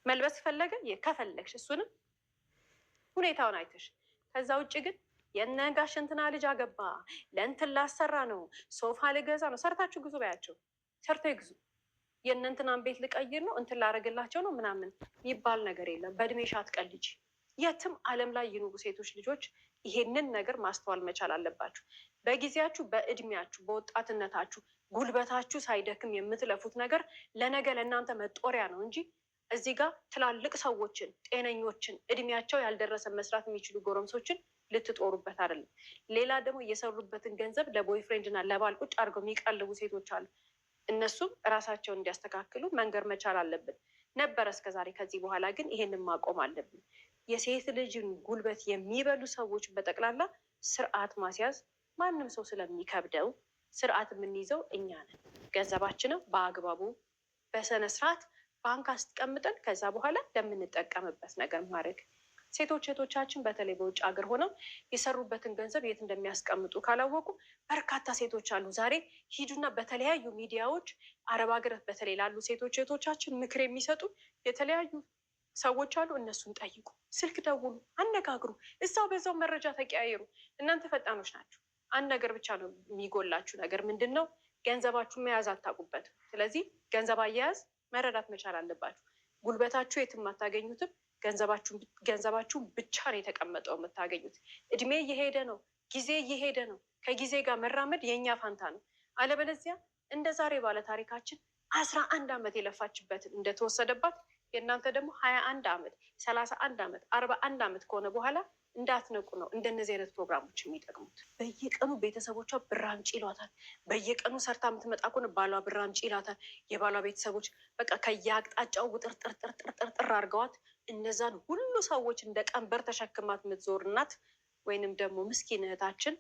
መልበስ ፈለገ ከፈለግሽ እሱንም ሁኔታውን አይተሽ። ከዛ ውጭ ግን የነጋሽ እንትና ልጅ አገባ፣ ለእንትን ላሰራ ነው፣ ሶፋ ልገዛ ነው፣ ሰርታችሁ ግዙ በያቸው፣ ሰርተው ይግዙ። የእነንትናን ቤት ልቀይር ነው፣ እንትን ላረግላቸው ነው ምናምን የሚባል ነገር የለም። በእድሜሽ አትቀልጂ። የትም ዓለም ላይ ይኑሩ ሴቶች ልጆች ይሄንን ነገር ማስተዋል መቻል አለባችሁ። በጊዜያችሁ፣ በእድሜያችሁ፣ በወጣትነታችሁ ጉልበታችሁ ሳይደክም የምትለፉት ነገር ለነገ ለእናንተ መጦሪያ ነው እንጂ እዚህ ጋር ትላልቅ ሰዎችን፣ ጤነኞችን፣ እድሜያቸው ያልደረሰ መስራት የሚችሉ ጎረምሶችን ልትጦሩበት አይደለም። ሌላ ደግሞ የሰሩበትን ገንዘብ ለ boyfriend እና ለባል ቁጭ አድርገው የሚቀልቡ ሴቶች አሉ። እነሱም እራሳቸውን እንዲያስተካክሉ መንገር መቻል አለብን ነበረ እስከዛሬ። ከዚህ በኋላ ግን ይሄንን ማቆም አለብን። የሴት ልጅን ጉልበት የሚበሉ ሰዎች በጠቅላላ ስርዓት ማስያዝ ማንም ሰው ስለሚከብደው ስርዓት የምንይዘው እኛ ነን። ገንዘባችንም በአግባቡ በስነ ስርዓት ባንክ አስቀምጠን ከዛ በኋላ ለምንጠቀምበት ነገር ማድረግ። ሴቶች እህቶቻችን በተለይ በውጭ ሀገር ሆነው የሰሩበትን ገንዘብ የት እንደሚያስቀምጡ ካላወቁ በርካታ ሴቶች አሉ። ዛሬ ሂዱና በተለያዩ ሚዲያዎች አረብ ሀገር በተለይ ላሉ ሴቶች እህቶቻችን ምክር የሚሰጡ የተለያዩ ሰዎች አሉ። እነሱን ጠይቁ፣ ስልክ ደውሉ፣ አነጋግሩ፣ እዛው በዛው መረጃ ተቀያየሩ። እናንተ ፈጣኖች ናችሁ። አንድ ነገር ብቻ ነው የሚጎላችሁ ነገር ምንድን ነው? ገንዘባችሁን መያዝ አታውቁበትም። ስለዚህ ገንዘብ አያያዝ መረዳት መቻል አለባችሁ። ጉልበታችሁ የትም አታገኙትም። ገንዘባችሁን ብቻ ነው የተቀመጠው የምታገኙት። እድሜ እየሄደ ነው፣ ጊዜ እየሄደ ነው። ከጊዜ ጋር መራመድ የእኛ ፋንታ ነው። አለበለዚያ እንደ ዛሬ ባለ ታሪካችን 11 ዓመት የለፋችበትን እንደተወሰደባት የእናንተ ደግሞ 21 ዓመት፣ 31 ዓመት፣ 41 ዓመት ከሆነ በኋላ እንዳትነቁ ነው እንደነዚህ አይነት ፕሮግራሞች የሚጠቅሙት። በየቀኑ ቤተሰቦቿ ብር አምጪ ይሏታል። በየቀኑ ሰርታ የምትመጣ ከሆነ ባሏ ብር አምጪ ይላታል። የባሏ ቤተሰቦች በቃ ከየአቅጣጫው ውጥርጥርጥርጥርጥር አድርገዋት እነዛን ሁሉ ሰዎች እንደ ቀንበር ተሸክማት የምትዞር እናት ወይንም ደግሞ ምስኪን እህታችን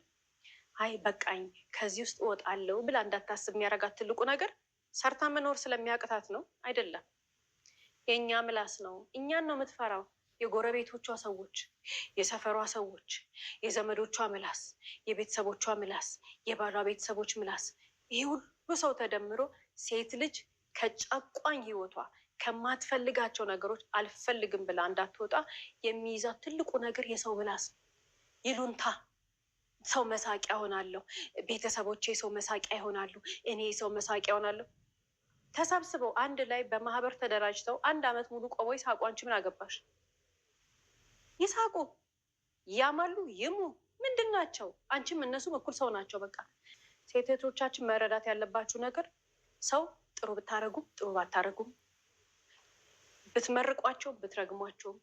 አይ በቃኝ ከዚህ ውስጥ እወጣለሁ ብላ እንዳታስብ የሚያደርጋት ትልቁ ነገር ሰርታ መኖር ስለሚያቅታት ነው አይደለም። የእኛ ምላስ ነው። እኛን ነው የምትፈራው። የጎረቤቶቿ ሰዎች፣ የሰፈሯ ሰዎች፣ የዘመዶቿ ምላስ፣ የቤተሰቦቿ ምላስ፣ የባሏ ቤተሰቦች ምላስ፣ ይህ ሁሉ ሰው ተደምሮ ሴት ልጅ ከጨቋኝ ህይወቷ ከማትፈልጋቸው ነገሮች አልፈልግም ብላ እንዳትወጣ የሚይዛት ትልቁ ነገር የሰው ምላስ ነው። ይሉንታ፣ ሰው መሳቂያ ሆናለሁ፣ ቤተሰቦቼ ሰው መሳቂያ ይሆናሉ፣ እኔ ሰው መሳቂያ ሆናለሁ። ተሰብስበው አንድ ላይ በማህበር ተደራጅተው አንድ አመት ሙሉ ቆመው ይሳቁ። አንቺ ምን አገባሽ? ይሳቁ፣ ያማሉ፣ ይሙ፣ ምንድን ናቸው? አንቺም እነሱም እኩል ሰው ናቸው። በቃ ሴት እህቶቻችን መረዳት ያለባችሁ ነገር ሰው ጥሩ ብታረጉም ጥሩ ባታረጉም፣ ብትመርቋቸውም ብትረግሟቸውም፣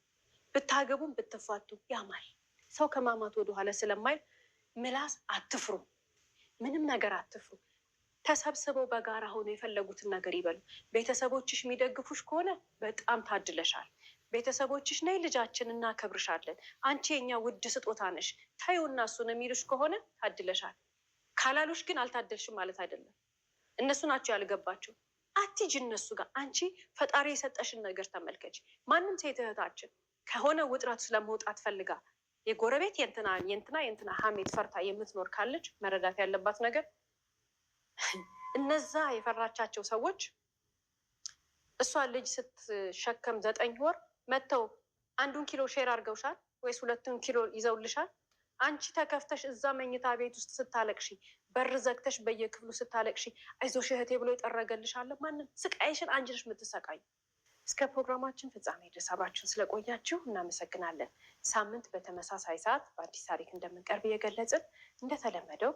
ብታገቡም ብትፋቱም ያማል። ሰው ከማማት ወደኋላ ስለማይል ምላስ አትፍሩ፣ ምንም ነገር አትፍሩ። ተሰብስበው በጋራ ሆነው የፈለጉትን ነገር ይበሉ። ቤተሰቦችሽ የሚደግፉሽ ከሆነ በጣም ታድለሻል። ቤተሰቦችሽ ነይ ልጃችን እናከብርሻለን፣ አንቺ የኛ ውድ ስጦታ ነሽ፣ ታዩና እሱን የሚሉሽ ከሆነ ታድለሻል። ካላሉሽ ግን አልታደልሽም ማለት አይደለም። እነሱ ናቸው ያልገባቸው። አትሂጂ እነሱ ጋር። አንቺ ፈጣሪ የሰጠሽን ነገር ተመልከች። ማንም ሴት እህታችን ከሆነ ውጥረት ስለመውጣት ፈልጋ የጎረቤት የንትና የንትና የንትና ሀሜት ፈርታ የምትኖር ካለች መረዳት ያለባት ነገር እነዛ የፈራቻቸው ሰዎች እሷ ልጅ ስትሸከም 9 ወር መጥተው አንዱን ኪሎ share አድርገውሻል ወይስ 2ቱን ኪሎ ይዘውልሻል? አንቺ ተከፍተሽ እዛ መኝታ ቤት ውስጥ ስታለቅሺ፣ በር ዘግተሽ በየክፍሉ ስታለቅሺ አይዞሽ እህቴ ብሎ የጠረገልሻል ማንም? ስቃይሽን አንቺ ነሽ የምትሰቃይ። እስከ ፕሮግራማችን ፍጻሜ ድረስ አብራችሁን ስለቆያችሁ እናመሰግናለን። ሳምንት በተመሳሳይ ሰዓት በአዲስ ታሪክ እንደምንቀርብ እየገለጽን እንደተለመደው